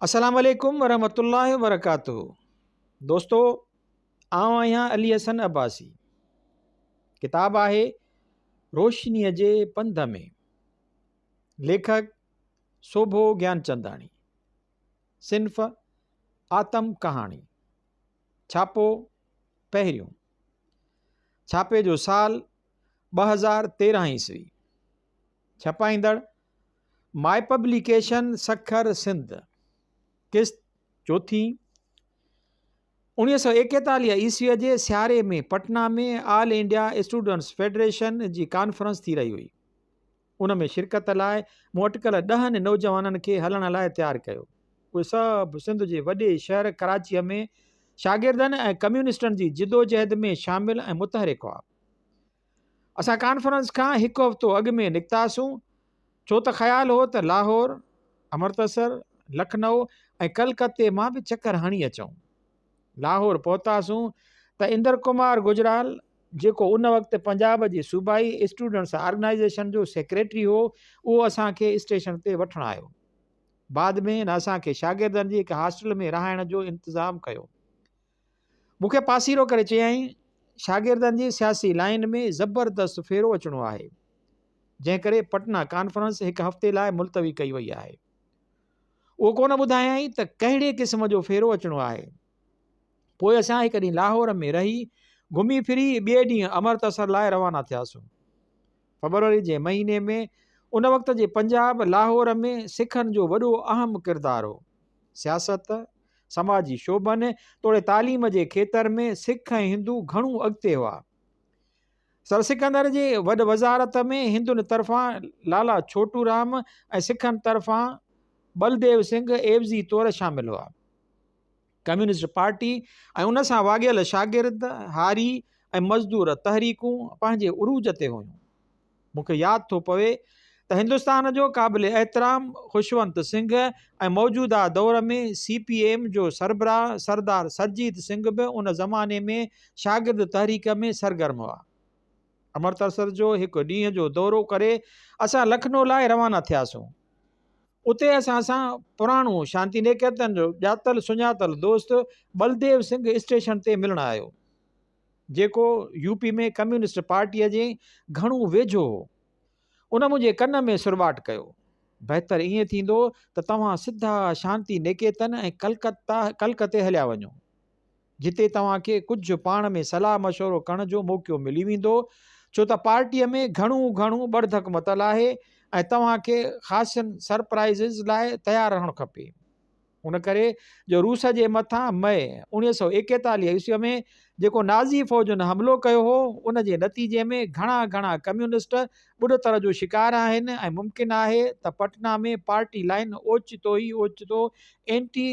السلام عليڪم ورحمة الله وبرڪاته دوستو آئون آهيان علي حسن عباسي ڪتاب آهي روشنيء جي پنڌ ۾ ليکڪ سوڀو گيانچنداڻي صنف آتم ڪهاڻي ڇاپو پهريون ڇاپي جو سال 2013 عيسوي ڇپائيندڙ ماء پبليڪيشن سکر سنڌ قسط چوٿين 1941 عيسويء جي سياري ۾ Patna ۾ all India students federation جي ڪانفرنس ٿي رهي هئي. ان ۾ شرڪت لاء مون اٽڪل ڏهن نوجوانن کي هلڻ لاء تيار ڪيو. اهي سڀ سنڌ جي وڏي شهر ڪراچيء ۾ شاگردن ۽ ڪميونسٽن جي جدوجهد ۾ شامل ۽ متحرڪ هئا. اسان ڪانفرنس کان هڪ هفتو اڳ ۾ نڪتاسون، ڇو ته خيال هو ته لاهور، امرتسر، لکنؤ ۽ ڪلڪتي مان به چڪر هڻي اچون. لاهور پهتاسون ته اندر ڪمار گجرال، جيڪو ان وقت پنجاب جي صوبائي اسٽوڊنٽس آرگنائيزيشن جو سيڪريٽري هو، اهو اسان کي اسٽيشن تي وٺڻ آيو. بعد ۾ هن اسان کي شاگردن جي هڪ هاسٽل ۾ رهائڻ جو انتظام ڪيو. مون کي پاسيرو ڪري چيائين، شاگردن جي سياسي لائين ۾ زبردست ڦيرو اچڻو آهي، جنهن ڪري پٽنا ڪانفرنس هڪ هفتي لاء ملتوي ڪئي وئي آهي. اهو ڪونه ٻڌايائين ته ڪهڙي قسم جو ڦيرو اچڻو آهي. پوء اسان هڪ ڏينهن لاهور ۾ رهي، گهمي ڦري ٻئي ڏينهن امرتسر لاء روانا ٿياسون. فبروري جي مهيني ۾ ان وقت جي پنجاب لاهور ۾ سکن جو وڏو اهم ڪردار هو. سياست، سماجي شعبن توڙي تعليم جي کيتر ۾ سک ۽ هندو گهڻو اڳتي هئا. سر سڪندر جي وڏ وزارت ۾ هندن طرفان لالا ڇوٽو رام ۽ سکن طرفان ٻلديو سنگهه عيوضي طور شامل هئا. ڪميونسٽ پارٽي ۽ ان سان واڳيل شاگرد، هاري ۽ مزدور تحريڪون پنهنجي عروج تي هيون. مون کي ياد ٿو پوي ته هندستان جو قابل احترام خوشونت سنگهه ۽ موجوده دور ۾ سي پي ايم جو سربراهه سردار سرجيت سنگهه به ان زماني ۾ شاگرد تحريڪ ۾ سرگرم هئا. امرتسر جو هڪ ڏينهن جو دورو ڪري اسان لکنو لاء روانا ٿياسون. اتي اسان سان پراڻو شانتي نيڪيتن جو ڄاتل سڃاتل دوست ٻلديو سنگهه اسٽيشن تي ملڻ آيو. جيڪو يو پي ۾ ڪميونسٽ پارٽيء جي گهڻو ويجهو هو. ان منهنجي ڪن ۾ سرٻاٽ ڪيو. بهتر ائين ٿيندو ته توهان سڌا شانتي نيڪيتن ۽ ڪلڪتي هليا وڃو، جتي توهان کي ڪجهه پاڻ ۾ صلاح مشورو ڪرڻ جو موقعو ملي ويندو، ڇو ته پارٽيء ۾ گهڻو گهڻو ٻڙڌڪ متل آهي ۽ توهان کي خاصين سرپرائيزز لاء تيار رهڻ کپي. ان ڪري جو روس جي مٿان مئي 1941 عيسويء ۾ جيڪو نازي فوجن حملو ڪيو هو، ان جي نتيجي ۾ گهڻا گهڻا ڪميونسٽ ٻڏتر جو شڪار آهن ۽ ممڪن آهي ته پٽنا ۾ پارٽي لائين اوچتو ئي اوچتو اينٽي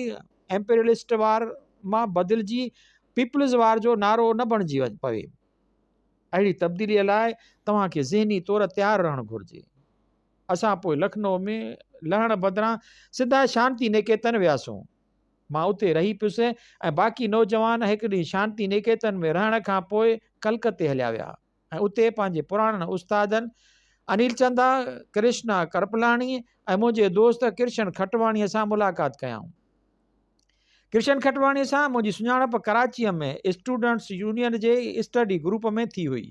ايمپيريلسٽ وار مان بدلجي پيپلز وار جو نعرو نه بڻجي پوي. اهڙي تبديليء لاء توهان کي ذهني طور تيار رهڻ گهرجي. اسان پوء لکنؤ ۾ لهڻ بدران سڌا شانتي نڪيتن وياسون. مان اتي رهي پيس ۽ باقي نوجوان هڪ ڏينهن شانتي نڪيتن ۾ رهڻ کان پوء ڪلڪتي هليا ويا ۽ اتي پنهنجي پراڻن استادن انيل چندا، ڪرشنا ڪرپلاڻي ۽ منهنجي دوست ڪرشن کٽواڻيء سان ملاقات ڪيائون. ڪرشن کٽواڻيء سان منهنجي سڃاڻپ ڪراچيء ۾ اسٽوڊنٽس يونين جي اسٽڊي گروپ ۾ ٿي هئي.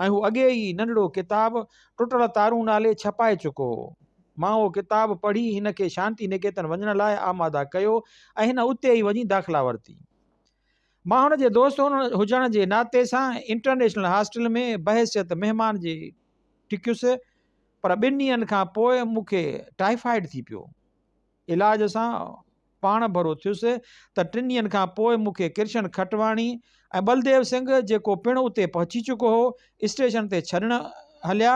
۽ هو اڳي ئي ننڍڙو ڪتاب ٽٽل تارون نالي ڇپائي چڪو هو. مان اهو ڪتاب پڙهي هن کي شانتي نڪيتن وڃڻ لاء آماده ڪيو ۽ هن اتي ئي وڃي داخلا ورتي. مان هن جي دوست هجڻ جي ناتي سان انٽرنيشنل هاسٽل ۾ بحيثيت مهمان جي ٽڪيس پر ٻن ڏينهن کان پوء مون کي ٽائيفائيڊ ٿي پيو. علاج سان پاڻ ڀرو ٿيس ته ٽن ڏينهن کان پوء مون کي ڪرشن کٽواڻي ۽ ٻلديو سنگهه جيڪو پڻ اتي پهچي چڪو هو، اسٽيشن تي ڇڏڻ هليا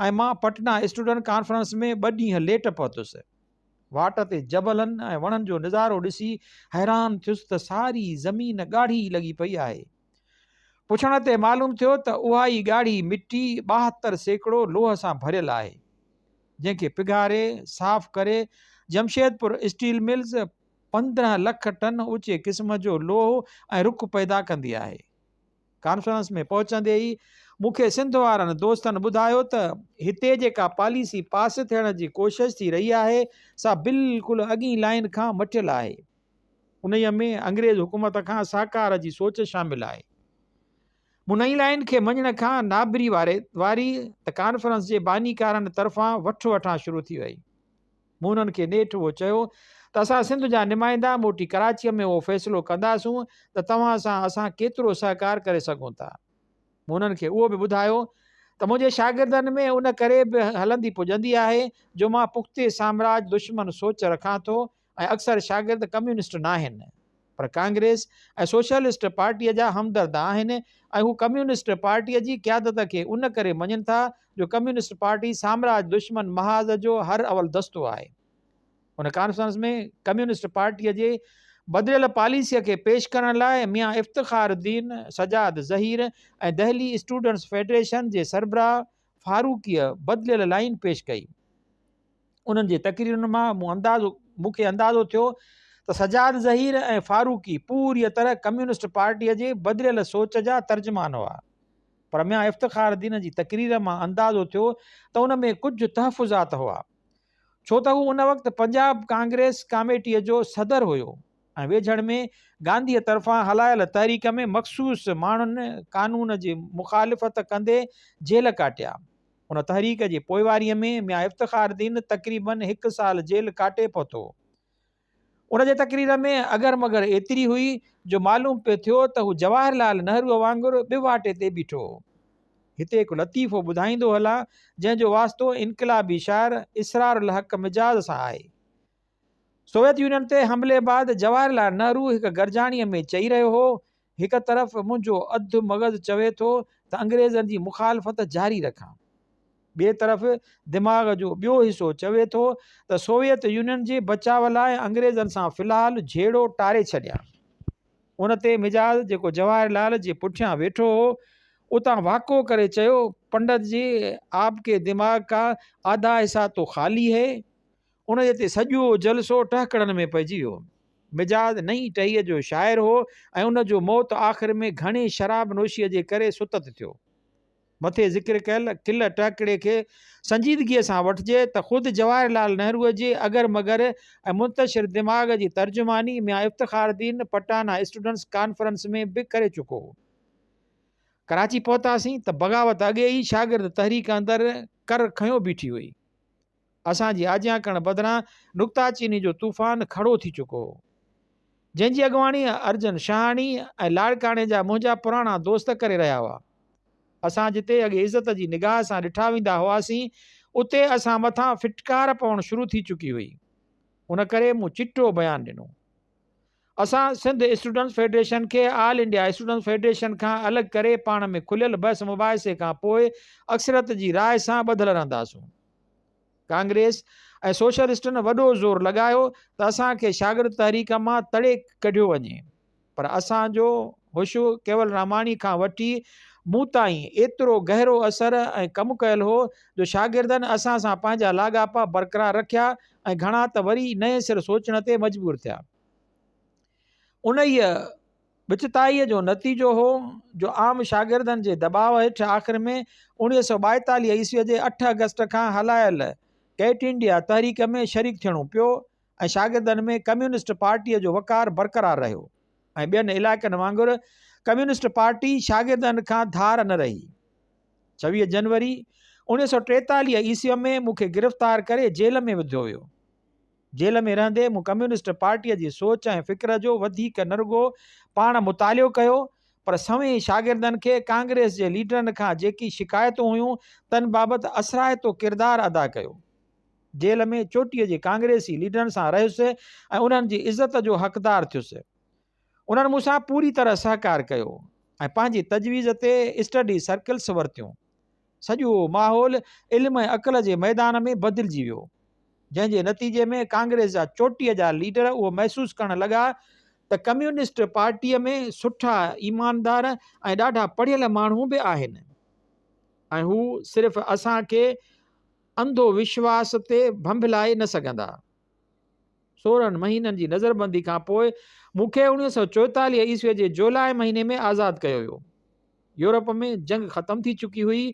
۽ مان پٽنا اسٽوڊنٽ ڪانفرنس ۾ ٻه ڏينهن ليٽ پهتس. واٽ تي جبلن ۽ وڻن جو نظارو ڏسي حيران ٿيس ته ساري زمين ڳاڙهي لڳي پئي آهي. پڇڻ تي معلوم ٿيو ته اها ئي ڳاڙهي مٽي 72% لوهه سان ڀريل آهي. جنهن کي پگهاري صاف ڪري جمشيدپور اسٽيل ملز 15 لک ٽن اوچي قسم جو لوهه ۽ رڪ پيدا ڪندي آهي. ڪانفرنس ۾ پهچندي ئي مون کي سنڌ وارن دوستن ٻڌايو ته هتي جيڪا پاليسي پاس ٿيڻ جي ڪوشش ٿي رهي آهي، سا بلڪل اڳئين لائين کان مٽيل آهي. انهيء ۾ انگريز حڪومت کان سهڪار جي سوچ شامل آهي. مون نئين لائين کي مڃڻ کان نابري واري واري ته ڪانفرنس جي بانيڪارن طرفان وٺ وٺان شروع ٿي وئي. مون انهن کي نيٺ اهو چيو ته اسان سنڌ جا نمائندا موٽي ڪراچيء ۾ اهو فيصلو ڪنداسون ته توهان سان اسان ڪيترو سهڪار ڪري سگهون ٿا. مون انهن کي اهو به ٻڌايو ته منهنجي شاگردن ۾ ان ڪري به هلندي پڄندي آهي جو مان پختي سامراج دشمن سوچ رکان ٿو ۽ اڪثر شاگرد ڪميونسٽ ناهن. پر ڪانگريس ۽ سوشلسٽ پارٽيء جا همدرد آهن ۽ هو ڪميونسٽ پارٽيء جي قيادت کي ان ڪري مڃين ٿا جو ڪميونسٽ پارٽي سامراج دشمن محاذ جو هر اول دستو آهي. ان ڪانفرنس ۾ ڪميونسٽ پارٽيء جي بدليل پاليسيء کي پيش ڪرڻ لاء ميان افتخار الدين، سجاد ظهير ۽ دهلي اسٽوڊنٽس فيڊريشن جي سربراهه فاروقيء بدليل لائين پيش ڪئي. انهن جي تقريرن مان مون اندازو مون کي اندازو ٿيو ته سجاد ظهير ۽ فاروقي پوريء طرح ڪميونسٽ پارٽيء جي بدليل سوچ جا ترجمان هئا. پر ميان افتخار الدين جي تقرير مان اندازو ٿيو ته ان ۾ ڪجهه تحفظات هئا. ڇو ته هو ان وقت پنجاب ڪانگريس ڪاميٽيء جو صدر هيو ۽ ويجهڙ ۾ گانڌيء طرفان هلايل تحريڪ ۾ مخصوص ماڻهن قانون جي مخالفت ڪندي جيل ڪاٽيا. ان تحريڪ جي پوئواريء ۾ ميان افتخار الدين تقريباً هڪ سال جيل ڪاٽي پهتو. ان جي تقرير ۾ اگر مگر ايتري هئي جو معلوم پئي ٿيو ته هو جواهر لال نهروء وانگر ٻه واٽي تي بيٺو هو. هتي هڪ لطيفو ٻڌائيندو هلان جنهن جو واسطو انقلابي شاعر اسرار الحق مجاز سان آهي. سوويت يونين تي حملي بعد جواهر لال نهرو هڪ گڏجاڻيء ۾ چئي رهيو هو، هڪ طرف منهنجو اڌ مغز چوي ٿو ته انگريزن جي مخالفت جاري رکان. ٻئي طرف دماغ جو ٻيو حصو چوي ٿو ته سوويت يونين جي بچاء لاء انگريزن سان في الحال جهيڙو ٽاري ڇڏيان. ان تي مجاز جيڪو جواهر لال جي پٺيان ويٺو هو، اتان واڪو ڪري چيو، پنڊت جي آپ ڪي دماغ ڪا آڌا حصا تو خالي هي. انهيء تي سڄو جلسو ٽهڪڙن ۾ پئجي ويو. مجاز نئين ٽهيء جو شاعر هو ۽ ان جو موت آخر ۾ گهڻي شراب نوشيء جي ڪري ستت ٿيو. مٿي ذڪر ڪيل ڪل ٽهڪڙي کي سنجيدگيء سان وٺجي ته خود جواهر لال نهروء جي اگر مگر ۽ منتشر دماغ جي ترجماني ميان افتخار الدين پٽانا اسٽوڊنٽس ڪانفرنس ۾ به ڪري چڪو هو. ڪراچي پهتاسين ته بغاوت اڳي ئي شاگرد تحريڪ اندر ڪر کنيو بيٺي هئي. اسان جي آجيان ڪرڻ بدران نقطه چيني جو طوفان کڙو ٿي چڪو هو. جنهن جي اڳواڻي ارجن شاهاڻي ۽ لاڙڪاڻي جا منهنجا پراڻا دوست ڪري رهيا هئا. اسان جتي اڳي عزت جي نگاهه سان ڏٺا ويندا هئاسين، اتي اسان مٿان ڦٽڪار پوڻ شروع ٿي چڪي هئي. ان ڪري مون چٽو بيان ڏنو. اسان سنڌ اسٽوڊنٽس فيڊريشن کي آل انڊيا اسٽوڊنٽس فيڊريشن کان الڳ ڪري پاڻ ۾ کليل بحث مباحثي کان پوء اڪثريت جي راء سان ٻڌل رهنداسون. ڪانگريس ۽ سوشلسٽن وڏو زور لڳايو ته اسان کي شاگرد تحريڪ مان تڙي ڪڍيو وڃي پر اسان جو هوشو ڪيولراماڻي کان وٺي مون تائين ايترو گهرو اثر ۽ ڪم ڪيل هو جو شاگردن اسان سان پنهنجا لاڳاپا برقرار رکيا ۽ گهڻا ته وري نئين سر سوچڻ تي مجبور ٿيا. انهيء ٻچتائيء جو نتيجو هو جو عام شاگردن جي دٻاء هيٺ آخر ۾ 1942 عيسويء جي اٺ آگسٽ کان هلايل ڪئٽ انڊيا تحريڪ ۾ شريڪ ٿيڻو پيو ۽ شاگردن ۾ ڪميونسٽ پارٽيء جو وقار برقرار رهيو ۽ ٻين علائقن وانگر ڪميونسٽ پارٽي شاگردن کان ڌار نه رهي. 26 جنوري 1943 عيسويء ۾ مون کي گرفتار ڪري جيل ۾ وڌو ويو. جيل ۾ رهندي مون ڪميونسٽ پارٽيء جي سوچ ۽ فڪر جو وڌيڪ نه رڳو پاڻ مطالعو ڪيو، پر سوين شاگردن کي ڪانگريس جي ليڊرن کان جيڪي شڪايتون هيون، تن بابت اثرائتو ڪردار ادا ڪيو. جيل ۾ چوٽيء جي ڪانگريسي ليڊرن سان رهيس ۽ انهن جي عزت جو حقدار ٿيس. انهن مون سان پوري طرح سهڪار ڪيو ۽ پنهنجي تجويز تي اسٽڊي سرڪلس ورتيون. سڄو ماحول علم ۽ عقل جي ميدان ۾ بدلجي ويو، جنهن جي نتيجي ۾ ڪانگريس جا چوٽيء جا ليڊر اهو محسوس ڪرڻ لڳا ته ڪميونسٽ پارٽيء ۾ سٺا، ايماندار ۽ ڏاڍا پڙهيل ماڻهو به آهن ۽ هو صرف اسان کي انڌو وشواس تي ڀنڀلائي نه سگهندا. 16 مهينن جي نظربندي کان پوء مون کي 1944 عيسويء جي جولاء مهيني ۾ آزاد ڪيو ويو. يورپ ۾ جنگ ختم ٿي چڪي هئي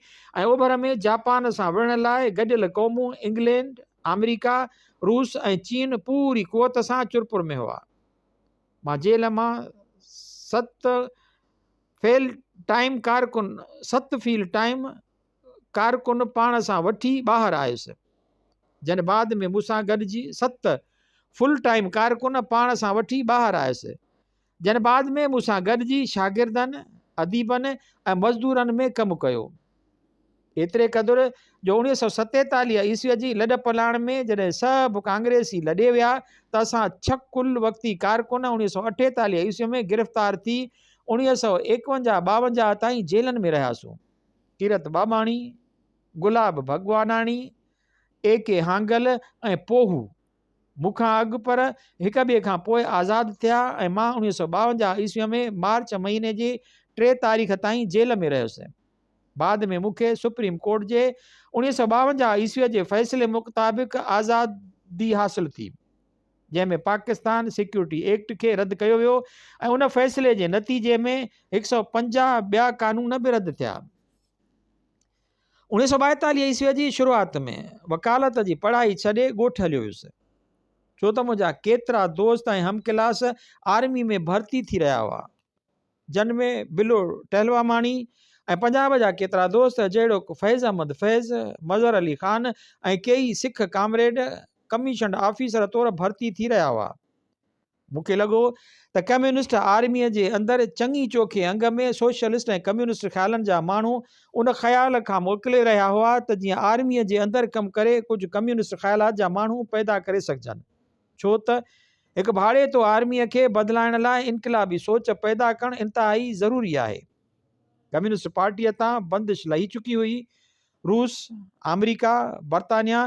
۽ اوڀر ۾ جاپان سان وڙهڻ لاء گڏيل قومون انگلينڊ، آمريڪا، روس ۽ چين پوري قوت سان چرپر ۾ هئا. مان جيل مان ست فيل ٽائيم ڪارڪن ست فيل ٽائيم ڪارڪن پاڻ سان وٺي ٻاهر آيس، جن بعد ۾ مون سان گڏجي ست فل ٽائيم ڪارڪن پاڻ سان وٺي ٻاهر آيس، جن بعد ۾ مون سان گڏجي شاگردن، اديبن ۽ مزدورن ۾ ڪم ڪيو. ايتري قدر جو 1947 عيسويء جي لڏ پلاڻ ۾ جڏهن سڀ ڪانگريسي لڏي ويا ته اسان ڇهه ڪل وقتي ڪارڪن 1948 عيسويء ۾ گرفتار ٿي 1951 52 تائين جيلن ۾ رهياسون. ڪيرت ٻاٻاڻي، گلاب ڀڳواناڻي، اي ڪي هانگل ۽ پوهو مون کان اڳ پر هڪ ٻئي کان پوء آزاد ٿيا ۽ مان 1952 عيسويء ۾ مارچ مهيني جي 3 تاريخ تائين جيل ۾ رهيس. بعد ۾ مون کي سپريم ڪورٽ جي 1952 عيسويء جي فيصلي مطابق آزادي حاصل ٿي، جنهن ۾ پاڪستان سيڪيورٽي ايڪٽ کي رد ڪيو ويو ۽ ان فيصلي جي نتيجي ۾ 150 ٻيا قانون به رد ٿيا. 1942 عيسويء جي شروعات ۾ وڪالت جي پڙهائي ڇڏي ڳوٺ هليو ويس، ڇو ته منهنجا ڪيترا دوست ۽ هم ڪلاس آرمي ۾ ڀرتي ٿي رهيا هئا، جن ۾ بلو ٽهلواماڻي ۽ پنجاب جا ڪيترا دوست جهڙوڪ فيض احمد فيض، مظهر علي خان ۽ ڪيئي سک ڪامريڊ ڪميشنڊ آفيسر طور ڀرتي ٿي رهيا هئا. مون کي لڳو ته ڪميونسٽ آرميء جي اندر چڱي چوکي انگ ۾ سوشلسٽ ۽ ڪميونسٽ خيالن جا ماڻهو ان خيال کان موڪلي رهيا هئا ته جيئن آرميء جي اندر ڪم ڪري ڪجهه ڪميونسٽ خيالات جا ماڻهو پيدا ڪري سگهجن ڇو ته هڪ ڀاڙيتو آرميء کي بدلائڻ لاء انقلابي سوچ پيدا ڪرڻ انتهائي ضروري آهي. ڪميونسٽ پارٽيء تان بندش لهي چڪي هئي. روس، آمريڪا، برطانيا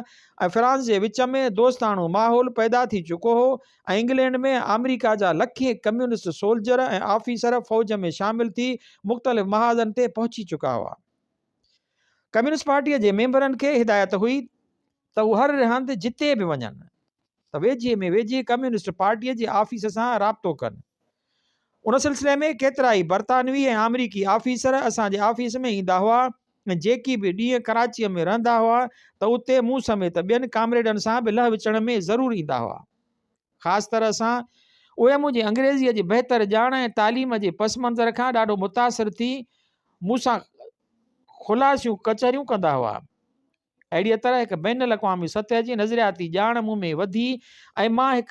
۽ فرانس جي وچ ۾ دوستاڻو ماحول پيدا ٿي چڪو هو ۽ انگلينڊ ۾ آمريڪا جا لکين ڪميونسٽ سولجر ۽ آفيسر فوج ۾ شامل ٿي مختلف محاذن تي پهچي چڪا هئا. ڪميونسٽ پارٽيء جي ميمبرن کي هدايت هئي ته هو هر هنڌ جتي به وڃن ته ويجهي ۾ ويجهي ڪميونسٽ پارٽيء جي آفيس سان رابطو ڪن. ان سلسلي ۾ ڪيترائي برطانوي ۽ آمريڪي آفيسر اسان جي آفيس ۾ ايندا هئا ۽ جيڪي به ڏينهن ڪراچيء ۾ رهندا هئا ته اتي مون سميت ٻين ڪامريڊن سان به لهه وچڙ ۾ ضرور ايندا هئا. خاص طرح سان اهي منهنجي انگريزيء جي بهتر ڄاڻ ۽ تعليم جي پس منظر کان ڏاڍو متاثر ٿي مون سان خلاصيون ڪچهريون ڪندا هئا. اهڙيء طرح هڪ بين الاقوامي سطح جي نظرياتي ڄاڻ مون ۾ وڌي ۽ مان هڪ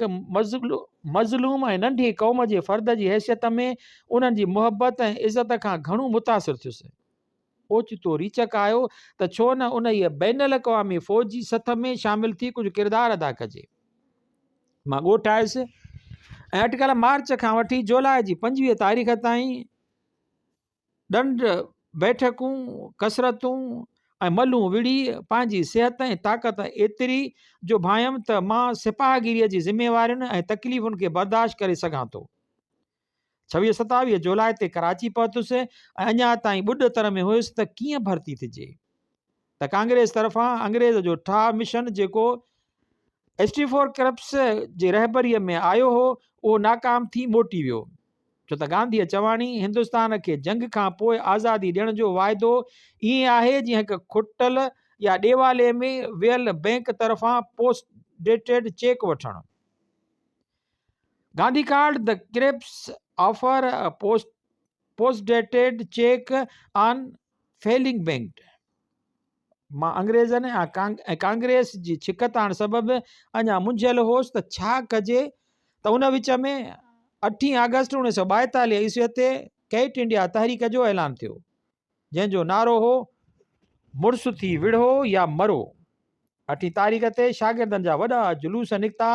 مظلوم ۽ ننڍي قوم جي فرد جي حيثيت ۾ انهن جي محبت ۽ عزت کان گهڻو متاثر ٿيس. اوچتو ريچڪ آيو ته ڇو نه انهيء بين الاقوامي فوجي سٿ ۾ شامل ٿي ڪجهه ڪردار ادا ڪجي. مان ڳوٺ آيس ۽ اٽڪل مارچ کان وٺي جولاء جي 25 تاريخ تائين ڏنڊ، بيٺڪون، ڪسرتون ۽ ملهون وڙهي پنهنجي صحت ۽ طاقت ايتري جو ڀانئيم ته مان سپاهگيريء جي ذميوارين ۽ تڪليفن کي برداشت ڪري سگهان ٿو. ڇويهه ستاويهه جولاء تي ڪراچي پهتس ۽ اڃا تائين ٻڏتر ۾ هيس ته ڪيئن ڀرتي ٿجي ته ڪانگريس طرفان انگريز جو ٺاهه مشن جيڪو ايسٽيفور ڪرپس جي رهبريء ۾ آيو هو اهو ناڪام ٿي موٽي ويو. ڇو ته گانڌيء چواڻي هندستان کي جنگ کان پوء آزادي ڏيڻ جو واعدو ائين آهي جيئن هڪ کٽل يا ڏيوالي ۾ ويل بئنڪ طرفان پوسٽ ڊيٽيڊ چيڪ وٺڻ. Gandhi called the Cripps offer a post dated cheque on failing bank. مان انگريزن ۽ ڪانگريس جي ڇڪتاڻ سبب اڃا منجهيل هوس ته ڇا ڪجي ته ان وچ ۾ اٺين آگسٽ 1942 عيسويء تي ڪئٽ انڊيا تحريڪ جو اعلان ٿيو، جنهن جو نعرو هو مڙس ٿي وڙهو يا مرو. اٺين تاريخ تي شاگردن جا وڏا جلوس نڪتا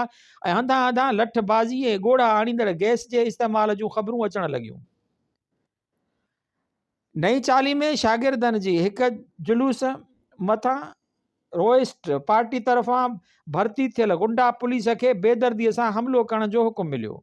۽ هنڌان هنڌان لٺ بازي ۽ ڳوڙها آڻيندڙ گئس جي استعمال جون خبرون اچڻ لڳيون. نئين چالي ۾ شاگردن جي هڪ جلوس مٿان روئسٽ پارٽي طرفان ڀرتي ٿيل غنڊا پوليس کي بيدردي سان حملو ڪرڻ جو حڪم مليو.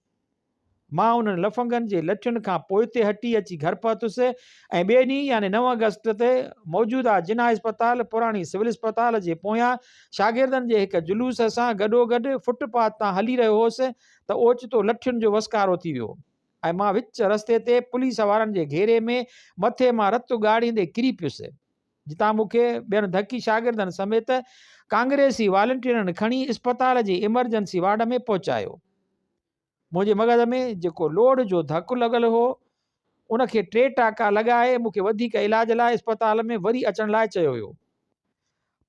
مان انهن لفنگن جي لٺين کان پوئتي هٽي اچي گهر پهتس ۽ ٻئي ڏينهن يعني 9 آگسٽ تي موجوده جناح اسپتال، پراڻي سول اسپتال، جي پويان شاگردن جي هڪ جلوس سان گڏوگڏ فٽ پاٿ تان هلي رهيو هوس ته اوچتو لٺين جو وسڪارو ٿي ويو. ۽ مان وچ رستي تي پوليس وارن جي گهيري ۾ مٿي مان رت ڳاڙيندي ڪري پيس، جتان مون کي ٻين ڌڪي شاگردن سميت ڪانگريسي والنٽيئرن کڻي اسپتال جي ايمرجنسي وارڊ ۾ پهچايو. منهنجي مغز ۾ جيڪو لوڙهه جو ڌڪ لڳل هو، ان کي ٽي ٽاڪا لڳائي مون کي وڌيڪ علاج لاء اسپتال ۾ وري اچڻ لاء چيو ويو.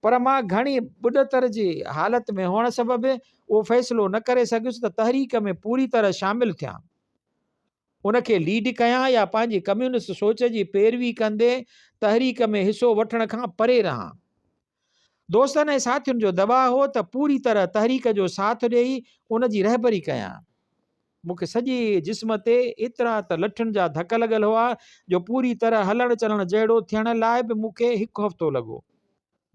پر مان گهڻي ٻڏتر جي حالت ۾ هئڻ سبب اهو فيصلو نه ڪري سگهيس ته تحريڪ ۾ پوري طرح شامل ٿيان، ان کي ليڊ ڪيان يا پنهنجي ڪميونسٽ سوچ جي پيروي ڪندي تحريڪ ۾ حصو وٺڻ کان پري رهان. دوستن ۽ ساٿين جو دٻاء هو ته پوري طرح تحريڪ جو ساٿ ڏيئي ان جي رهبري ڪيان. مون کي سڄي جسم تي ايترا ته لٺين جا ڌڪ لڳل هئا جو پوري طرح هلڻ چلڻ جهڙو ٿيڻ لاء به مون کي هڪ هفتو لڳو.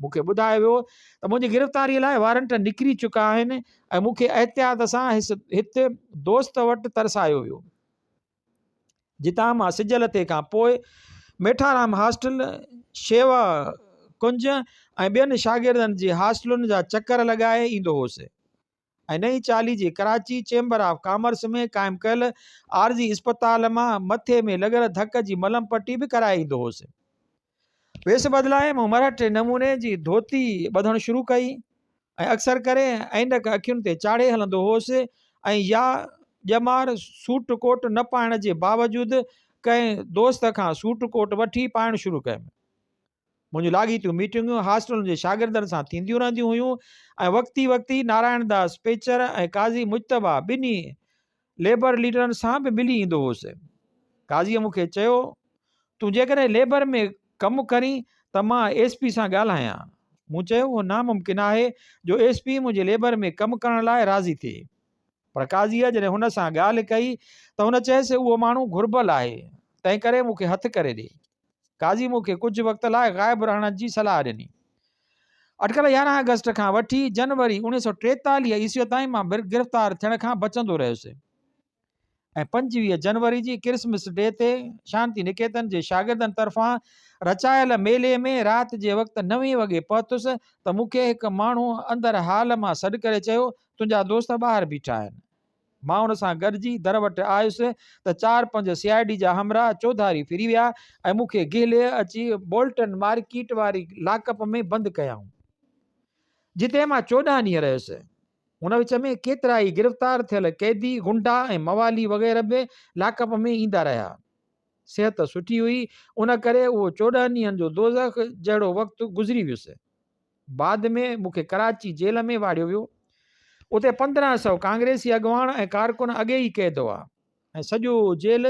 مون کي ٻڌايو ويو ته منهنجي گرفتاريء لاء وارنٽ نڪري چڪا آهن ۽ مون کي احتياط سان هت دوست وٽ ترسايو ويو. جتان مان سج لٿي کان پوء ميٺارام هاسٽل، شيوا ڪنج ۽ ٻين شاگردن جي هاسٽلن جا چڪر لڳائي ايندو هوس. ۽ نئين چالي جي ڪراچي چيمبر آف ڪامرس ۾ قائم ڪيل عارضي اسپتال مان مٿي ۾ لڳل ڌڪ جي ملم پٽي به ڪرائي ايندو هوس. ويس بدلائي مون مرهٽي نموني جي ڌوتي ٻڌڻ شروع ڪئي ۽ اڪثر ڪري عينڪ اکين تي چاڙهي هلندو هوس ۽ يا ڄمار سوٽ ڪوٽ نه پائڻ جي باوجود ڪنهن دوست کان سوٽ ڪوٽ وٺي پائڻ شروع ڪيم. منهنجون لاڳيتيون ميٽنگون هاسٽلن جي شاگردن سان ٿينديون رهنديون هيون ۽ وقتي وقتي نارائڻ داس پيچر ۽ قاضي مجتبيٰ ٻنهي ليبر ليڊرن سان به ملي ايندو هوس. قاضيء مون کي چيو، تون جيڪڏهن ليبر ۾ ڪم ڪرين ته مان ايس پي سان ڳالهايان. مون چيو، اهو ناممڪن آهي جو ايس پي منهنجي ليبر ۾ ڪم ڪرڻ لاء راضي ٿئي. پر قاضيء جڏهن هن سان ڳالهه ڪئي ته هن چيس، اهو ماڻهو گهربل آهي، تنهنڪري مون کي هٿ ڪري ڏي. قاضي مون کي ڪجهه وقت لاء غائب رهڻ جي صلاح ڏني. اٽڪل 11 آگسٽ کان وٺي جنوري 1943 عيسويء تائين مان گرفتار ٿيڻ کان بچندو رهيس ۽ 25 جنوري جي ڪرسمس ڊي تي شانتي نڪيتن جي شاگردن طرفان رچايل ميلي ۾ رات جي وقت نوين وڳي پهتس ته مون کي هڪ ماڻهو اندر هال مان سڏ ڪري چيو، تنهنجا دوست ٻاهر بيٺا آهن. مان ان سان گڏجي در وٽ آيس ته چار پنج سي I D جا همراهه چوڌاري ڦري ويا ۽ مون کي گهلي اچي بولٽن مارڪيٽ واري لاڪ اپ ۾ بند ڪيائون. جتي مان 14 ڏينهن رهيس. ان وچ ۾ ڪيترائي گرفتار ٿيل قيدي، غنڊا ۽ موالي وغيره به لاڪ اپ ۾ ايندا رهيا. صحت سٺي هئي، ان ڪري اهو 14 ڏينهن جو دوزخ جهڙو وقت گذري ويس. بعد ۾ مون کي ڪراچي جيل ۾ واڙيو ويو. اتي 15 سئو ڪانگريسي اڳواڻ ۽ ڪارڪن اڳي ئي قيد هئا ۽ سڄو جيل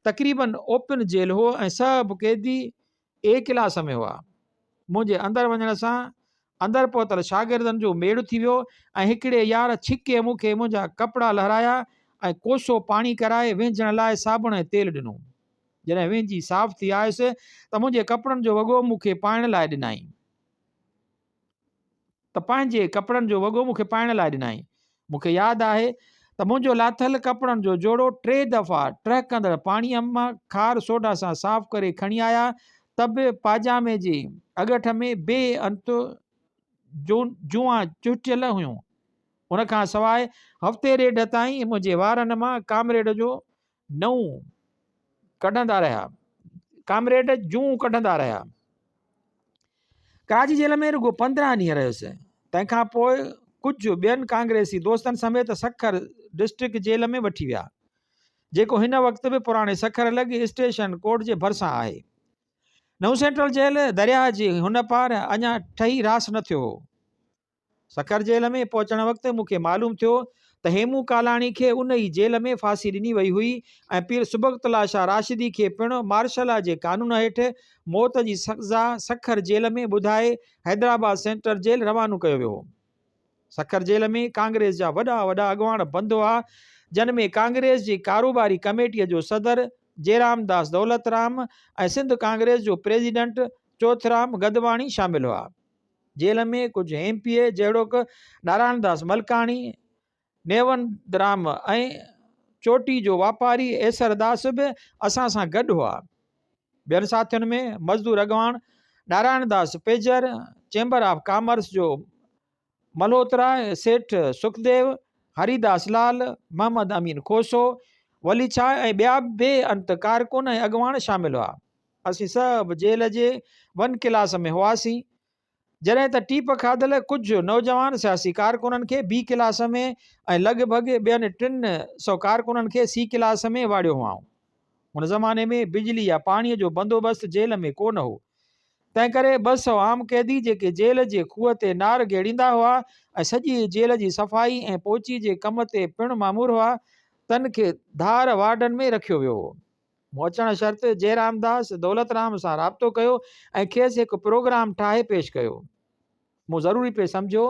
تقريبن اوپن جيل هو ۽ سڀ قيدي اي ڪلاس ۾ هئا. منهنجي اندر وڃڻ سان اندر پهتل شاگردن جو ميڙ ٿي ويو ۽ هڪڙي يار ڇڪي مون کي منهنجا ڪپڙا لهرايا ۽ ڪوسو پاڻي ڪرائي وهنجڻ لاء صابڻ ۽ تيل ڏنو. جڏهن وهنجي صاف ٿي آيس ته منهنجي ڪپڙن جو وڳو مون کي پائڻ لاء ڏنائين. ته پنهنجي ڪپڙن جو وڳو مون کي پائڻ لاء ڏنائين. مون کي ياد آهي ته منهنجو لاٿل ڪپڙن جو جوڙو ٽي دفعا ٽهڪندڙ پاڻيء مان کار سوڍا سان صاف ڪري کڻي آيا ته به پاجامي جي اڳٺ ۾ بي انت جوئان چهٽيل هيون. ان کان سواء هفتي ڏيڍ تائين منهنجي وارن مان ڪامريڊ جو نئون ڪڍندا رهيا. ڪامريڊ جون ڪڍندا رهيا. ڪراچي جيل ۾ رڳو 15 ڏينهن رهيس. تنهن کان پوء ڪجهه ٻين ڪانگريسي دوستن سميت سکر ڊسٽرڪٽ جيل ۾ وٺي ويا، جيڪو هن وقت به پراڻي سکر لڳ اسٽيشن ڪورٽ جي ڀرسان آهي. نئون سينٽرل جيل درياهه جي هن پار اڃا ٺهي راس نه ٿيو هو. سکر جيل ۾ پهچڻ وقت مون کي معلوم ٿيو ته هيمون ڪالاڻي کي ان ئي جيل ۾ ڦاسي ڏني وئي هئي ۽ پير صبغت الله شاهه راشدي کي پڻ مارشلا جي قانون هيٺ موت جي سزا سکر جيل ۾ ٻڌائي حيدرآباد سينٽر جيل روانو ڪيو ويو هو. سکر جيل ۾ ڪانگريس جا وڏا وڏا اڳواڻ بند هئا، جن ۾ ڪانگريس جي ڪاروباري ڪميٽيء جو صدر جيرامداس دولترام ۽ سنڌ ڪانگريس جو پريزيڊنٽ چوئٿرام گدواڻي شامل هئا. جيل ۾ ڪجهه ايم پي اي جهڙوڪ نارائڻ داس ملڪاڻي، نيوندرام ۽ چوٽي جو واپاري ايسر داس به اسان سان گڏ هئا. ٻين ساٿين ۾ مزدور اڳواڻ Narayan Das pager, chamber of commerce جو ملهوترا، سيٺ سکديو، هريداس لال، محمد امين کوسو، ولي ڇا ۽ ٻيا بي انت ڪارڪن ۽ اڳواڻ شامل هئا. اسين سڀ جيل جي ون ڪلاس ۾ هئاسين، جڏهن ته ٽيپ کاڌل ڪجهه نوجوان سياسي ڪارڪنن کي بي ڪلاس ۾ ۽ لڳ ڀڳ ٻين 300 ڪارڪنن کي سي ڪلاس ۾ واڙيو هئائون. ان زماني ۾ بجلي يا پاڻيء جو بندوبست جيل ۾ ڪو نه هو. تنهنڪري 200 عام قيدي جيڪي جيل جي کوهه تي نار گيڙيندا هئا ۽ سڄي جيل جي صفائي ۽ پوچي جي ڪم تي پڻ مامور هئا، تن کي ڌار وارڊن ۾ رکيو ويو هو. مون اچڻ شرط جئرامداس دولترام سان رابطو ڪيو ۽ کيس هڪ پروگرام ٺاهي پيش ڪيو. مون ضروري پئي سمجهيو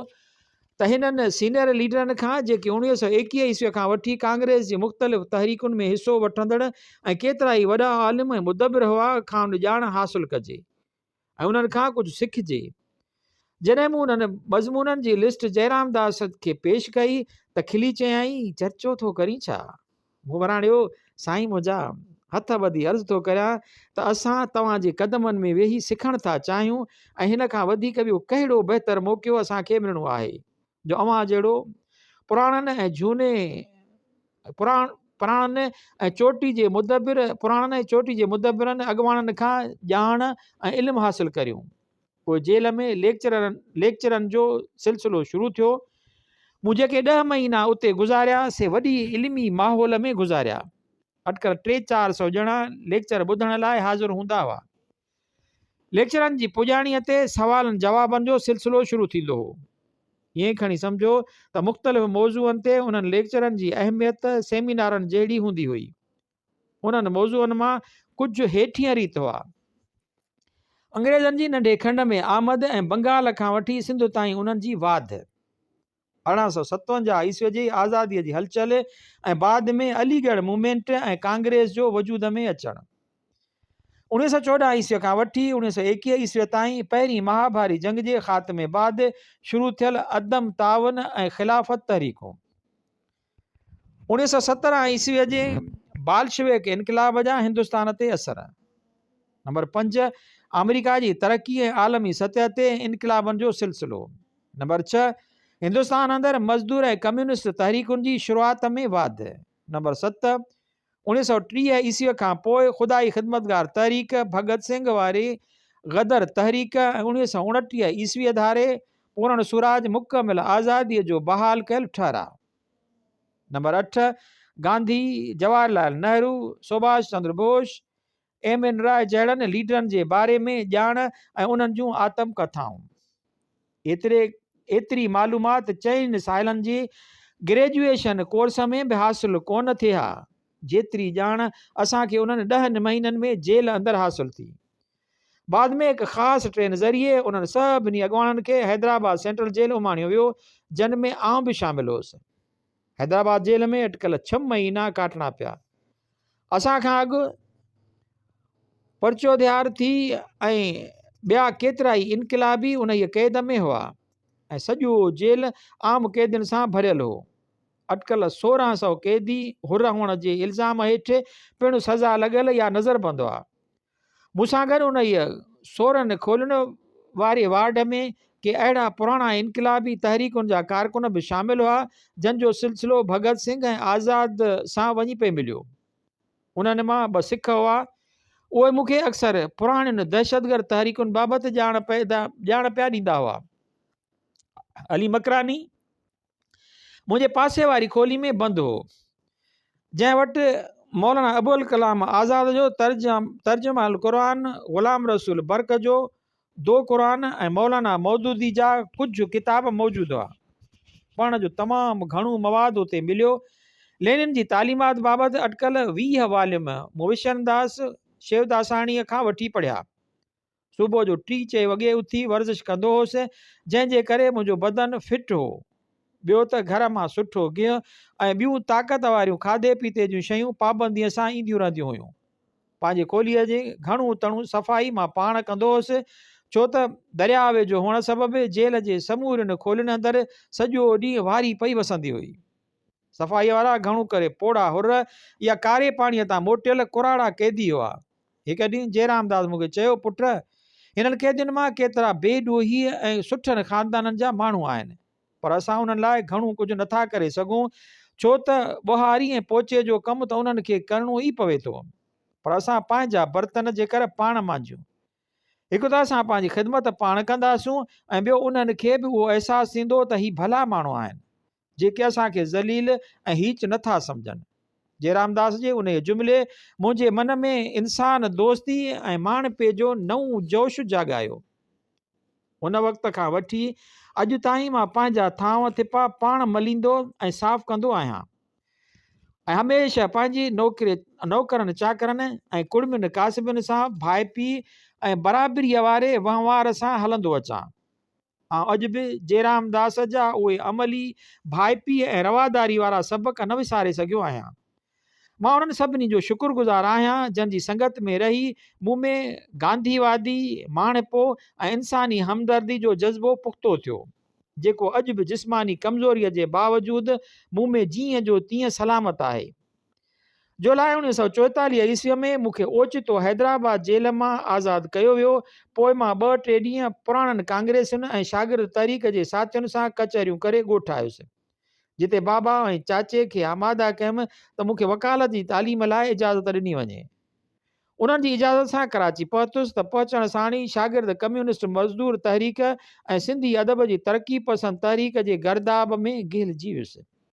ته هنن سينئر ليڊرن کان جيڪي 1921 عيسويء کان وٺي ڪانگريس جي مختلف تحريڪن ۾ حصو وٺندڙ ۽ ڪيترائي وڏا عالم ۽ مدبر هئا کانئن ڄاڻ حاصل ڪجي ۽ انهن کان ڪجهه سکجي. جڏهن مون انهن مضمونن جي لسٽ جئرامداس کي پيش ڪئي ته کلي چيائين، چرچو ٿو ڪرين ڇا؟ مون وراڻيو، سائين منهنجا، هٿ ٻڌي عرض ٿو ڪريان ته اسان توهان جي قدمن ۾ ويهي سکڻ ٿا چاهيون ۽ هن کان وڌيڪ ٻيو ڪهڙو بهتر موقعو اسان کي ملڻو آهي جو اوهان جهڙو پراڻن ۽ جهوني پراڻن ۽ چوٽي جي مدبر پراڻن ۽ چوٽي جي مدبرن اڳواڻن کان ڄاڻ ۽ علم حاصل ڪريون. پوء جيل ۾ ليڪچرن جو سلسلو شروع ٿيو. مون جيڪي ڏهه مهينا اتي گذاريا، سي وڏي علمي ماحول ۾ گذاريا. اٽڪل ٽي چار سئو ڄڻا ليڪچر ٻڌڻ لاء حاضر هوندا هئا. ليڪچرن جي پڄاڻيء تي سوالن جوابن جو سلسلو شروع ٿيندو هو. ائين کڻي سمجهو ته مختلف موضوعن تي انهن ليڪچرن جي اهميت سيمينارن جهڙي هوندي هئي. انهن موضوعن مان ڪجهه هيٺينء ريت هئا. انگريزن جي ننڍي کنڊ ۾ آمد ۽ بنگال کان وٺي سنڌ تائين انهن جي واڌ. 1857 عيسويء جي آزاديء جي هلچل ۽ بعد ۾ علي ڳڙهه موومينٽ ۽ ڪانگريس جو وجود ۾ اچڻ. 1914 عيسويء کان وٺي 1921 عيسويء تائين پهرين مهاڀاري جنگ جي خاتمي بعد شروع ٿيل عدم تعاون ۽ خلافت تحريڪون. 1917 عيسويء جي بالشويڪ انقلاب جا هندستان تي اثر. نمبر 5، آمريڪا جي ترقي ۽ عالمي سطح تي انقلابن جو سلسلو. نمبر 6، هندستان اندر مزدور ۽ ڪميونسٽ تحريڪن جي شروعات ۾ واڌ. نمبر 7، 1930 عيسويء کان پوء خدائي خدمتگار تحريڪ، ڀڳت سنگهه واري غدر تحريڪ ۽ 1929 عيسويء ڌاري پورڻ سوراج مڪمل آزاديء جو بحال ڪيل ٺهراء. نمبر 8، گانڌي، جواهر لعل نهرو، سوڀاش چندر بوش، ايم اين راء جهڙن ليڊرن جي باري ۾ ڄاڻ ۽ انهن جون آتم ڪٿائون. ايتري ايتري معلومات چئن سالن جي گريجوئيشن ڪورس ۾ به حاصل ڪونه ٿئي ها، جيتري ڄاڻ اسان کي انهن ڏهن مهينن ۾ جيل اندر حاصل ٿي. بعد ۾ هڪ خاص ٽرين ذريعي انهن سڀني اڳواڻن کي حيدرآباد سينٽرل جيل اماڻيو ويو، جن ۾ آئون به شامل هوس. حيدرآباد جيل ۾ اٽڪل ڇهه مهينا ڪاٽڻا پيا. اسان کان اڳ پرچوديارٿي ۽ ٻيا ڪيترائي انقلابي انهيء قيد ۾ هئا ۽ سڄو جيل عام قيدين سان ڀريل هو. اٽڪل 16 سئو قيدي حر هئڻ جي الزام هيٺ پڻ سزا لڳل يا نظربند هئا. مون سان گڏ انهيء سورن کولين واري وارڊ ۾ ڪي اهڙا پراڻا انقلابي تحريڪن جا ڪارڪن به شامل هئا، جن جو سلسلو ڀڳت سنگهه ۽ آزاد سان وڃي پئي مليو. انهن مان ٻه سک هئا. اهي مون کي اڪثر پراڻين دهشتگرد تحريڪن بابت ڄاڻ پيا ڏيندا هئا. علي مڪراني. منهنجي پاسي واري کولي ۾ بند هو، جنهن وٽ مولانا ابوالڪلام آزاد جو ترجمه القرآن، غلام رسول برق جو دو قرآن ۽ مولانا مودودي جا ڪجهه ڪتاب موجود هئا. پڙهڻ جو تمام گهڻو مواد اتي مليو. لينن جي تعليمات بابت اٽڪل 20 واليوم مون وشنداس شيوداساڻيء کان وٺي پڙهيا. صبح جو ٽي چئين وڳي اٿي ورزش ڪندو هوس، جنهن جي ڪري منهنجو بدن فٽ هو. ٻيو ته گهر مان سٺو گيهه ۽ ٻيون طاقت واريون کاڌي پيتي جون شيون پابنديء سان اينديون رهنديون هيون. پنهنجي کوليء جي گهڻو تڻو صفائي مان پاڻ ڪندو هوس، ڇو ته درياء ويجهو هئڻ سبب جيل جي سمورين کولين اندر سڄو ڏينهن واري پئي وسندي هئي. صفائيء وارا گهڻو ڪري پوڙها حر يا ڪاري پاڻيء تان موٽيل ڪراڙا قيدي هئا. هڪ ڏينهن جئرامداس مون کي چيو، پٽ! هنن قيدين مان ڪيترا بي ڏوهي ۽ سٺن خاندانن جا ماڻهو آهن، پر اسان انهن لاء گهڻو ڪجهه نٿا ڪري سگهون، ڇو ته ٻهاري ۽ پوچي جو ڪم ته انهن کي ڪرڻو ئي پوي ٿو. پر اسان پنهنجا برتن جيڪر پاڻ مانجيون. هڪ ته اسان پنهنجي خدمت پاڻ ڪنداسون ۽ ٻيو انهن کي به اهو احساس ٿيندو ته هي ڀلا ماڻهو آهن، جيڪي اسان کي ذليل ۽ هيچ نه ٿا سمجهن. جيرامداس جي انهيء جملي منهنجي من ۾ انسان دوستي ۽ ماڻهپي جو نئون جوش جاڳايو. ان وقت کان وٺي اڄ تائين مان پنهنجا ٿانو ٿپا پاڻ مليندو ۽ صاف ڪندو آهيان ۽ هميشه پنهنجي نوڪري نوڪرن چاڪرن ۽ ڪڙمين ڪاسبين سان ڀائپي ۽ برابريء واري وهنوار سان هلندو اچان. آئون اڄ به جيرامداس جا اهي عملي ڀائپيء ۽ رواداري وارا سبق نه وساري سگهيو آهيان. مان انهن سڀني جو شڪر گذار آهيان جن جي سنگت ۾ رهي مون ۾ گانڌيوادي، ماڻهپو ۽ انساني همدردي جو جذبو پختو ٿيو، جيڪو اڄ به جسماني ڪمزوريء جي باوجود مون ۾ جيئن جو تيئن سلامت آهي. جولاء 1944 عيسويء ۾ مون کي اوچتو حيدرآباد جيل مان آزاد ڪيو ويو، پوء مان ٻه ٽي ڏينهن پراڻن ڪانگريسين ۽ شاگرد تحريڪ جي ساٿين سان ڪچهريون ڪري ڳوٺ آيس. جتي بابا ۽ چاچي کي آماده ڪيم ته مون کي وڪالت جي تعليم لاء اجازت ڏني وڃي. انهن جي اجازت سان ڪراچي پهتس ته پهچڻ ساڻ ئي شاگرد ڪميونسٽ مزدور تحريڪ ۽ سنڌي ادب جي ترقي پسند تحريڪ جي گرداب ۾ گهلجي ويس.